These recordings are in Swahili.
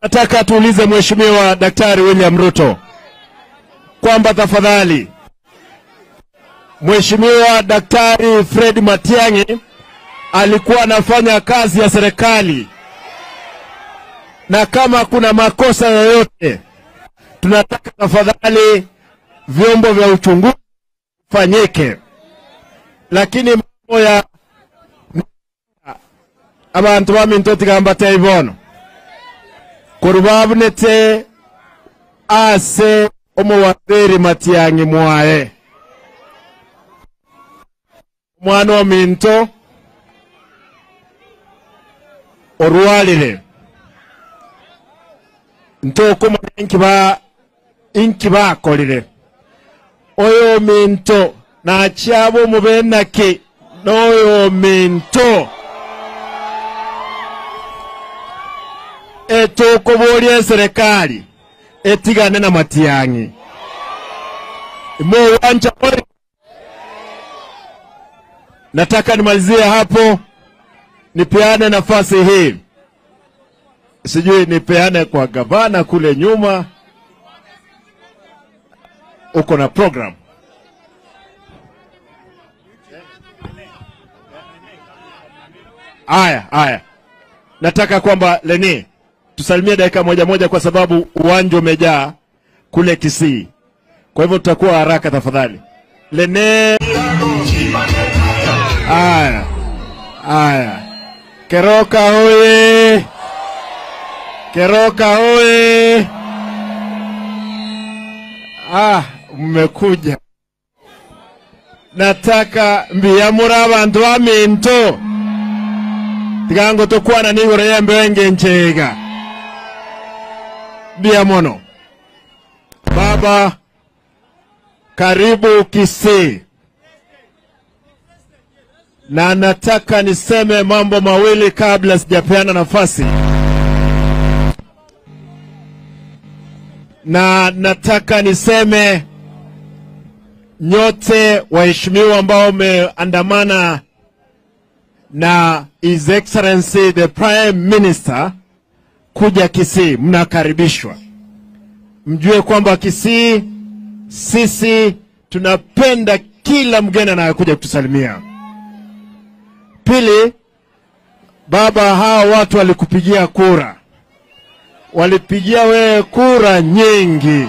Nataka tuulize Mheshimiwa Daktari William Ruto kwamba tafadhali Mheshimiwa Daktari Fred Matiang'i alikuwa anafanya kazi ya serikali, na kama kuna makosa yoyote tunataka tafadhali vyombo vya uchunguzi fanyike. Lakini mambo ya abantu baminto tigamba teibono kurubabunete ase omuwaziri Matiang'i mwae mwana wa minto orwalile ntoko inki bakolile oyo minto na chabo mubenaki noyo minto etoko serikali etigane na Matiang'i mo wanja. Nataka nimalizie hapo, nipeane nafasi hii, sijui nipeane kwa gavana kule nyuma, uko na program. Aya, nataka kwamba Leni tusalimie dakika moja moja kwa sababu uwanja umejaa kule Kisii. Kwa hivyo tutakuwa haraka tafadhali. Lene. Aya. Keroka hoye. Keroka hoye. Mmekuja. Nataka mbiyamura abantu baminto. Tigango tokwana nigoro yembe wenge nchega. Biamono. Baba, karibu Kisii. Na nataka niseme mambo mawili kabla sijapeana nafasi. Na nataka niseme nyote waheshimiwa ambao mmeandamana na His Excellency the Prime Minister kuja Kisii, mnakaribishwa. Mjue kwamba Kisii sisi tunapenda kila mgeni anayekuja kutusalimia. Pili, baba, hawa watu walikupigia kura. Walipigia wewe kura nyingi.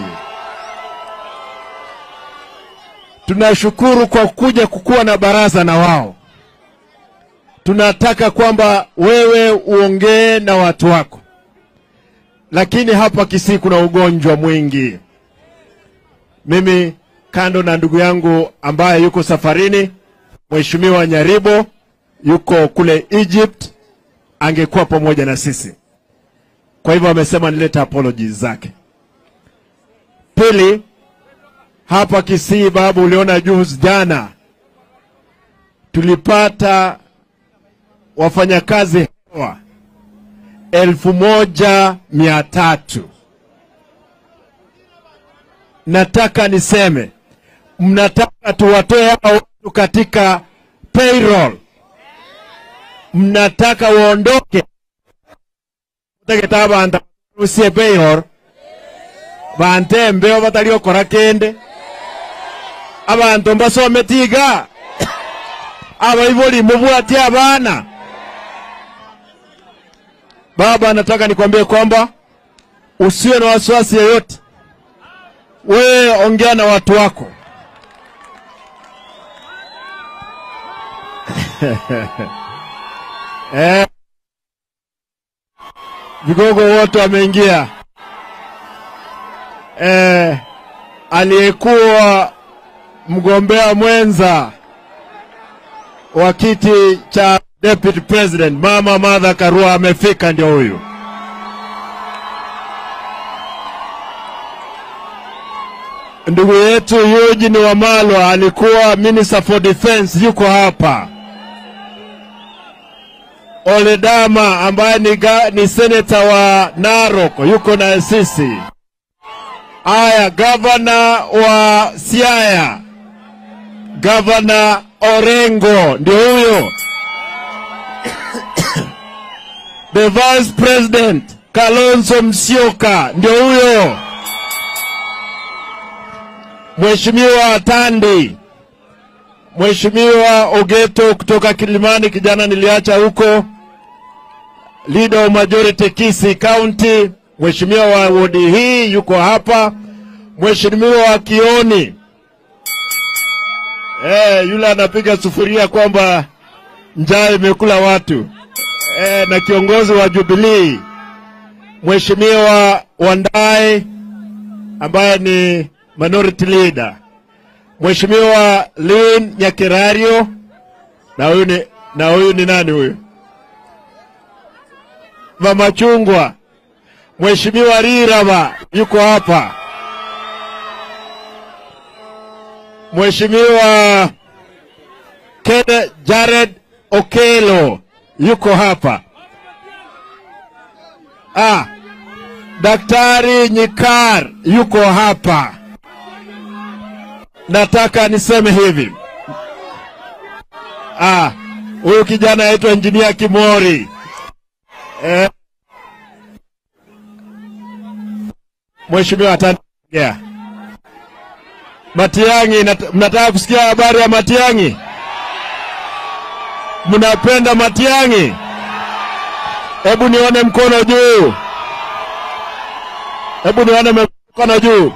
Tunashukuru kwa kuja kukuwa na baraza na wao. Tunataka kwamba wewe uongee na watu wako. Lakini hapa Kisii kuna ugonjwa mwingi. Mimi kando na ndugu yangu ambaye yuko safarini, Mheshimiwa Nyaribo yuko kule Egypt, angekuwa pamoja na sisi. Kwa hivyo amesema nileta apologies zake. Pili, hapa Kisii babu, uliona juzi jana tulipata wafanyakazi hewa 1300. Nataka niseme, mnataka tuwatoe hao watu katika payroll. Mnataka waondoke. Mtaketa banta rusie payroll. Bante mbeo batalio kora kende. Abantu mbasome tiga. Abaiboli mubwati abana. Baba, nataka nikwambie kwamba usiwe na wasiwasi yeyote. Wewe ongea na watu wako. Vigogo wote wameingia. Aliyekuwa mgombea mwenza wa kiti cha Deputy President Mama Martha Karua amefika, ndio huyu. Ndugu yetu Eugene Wamalwa alikuwa Minister for Defense, yuko hapa. Oledama ambaye ni senator wa Narok yuko na sisi. Aya, governor wa Siaya, Governor Orengo ndio huyo. The Vice President Kalonzo Musyoka ndio huyo. Mheshimiwa Tandi, Mheshimiwa Ogeto kutoka Kilimani, kijana niliacha huko, leader of majority Kisii County, Mheshimiwa wa wodi hii yuko hapa, Mheshimiwa wa Kioni, yule anapiga sufuria kwamba njaa imekula watu, na kiongozi wa Jubilee Mheshimiwa Wandai ambaye ni minority leader, Mheshimiwa Lynn Nyakerario, na huyu ni nani huyu? Mama Chungwa. Mheshimiwa Rirama yuko hapa. Mheshimiwa Kede Jared Okelo yuko hapa. Daktari Nyikar yuko hapa. Nataka niseme hivi. Huyu kijana anaitwa Engineer Kimori. Mheshimiwa ataongea. Matiang'i, mnataka kusikia habari ya Matiang'i? Mnapenda Matiang'i? Hebu nione mkono juu. Hebu nione mkono juu.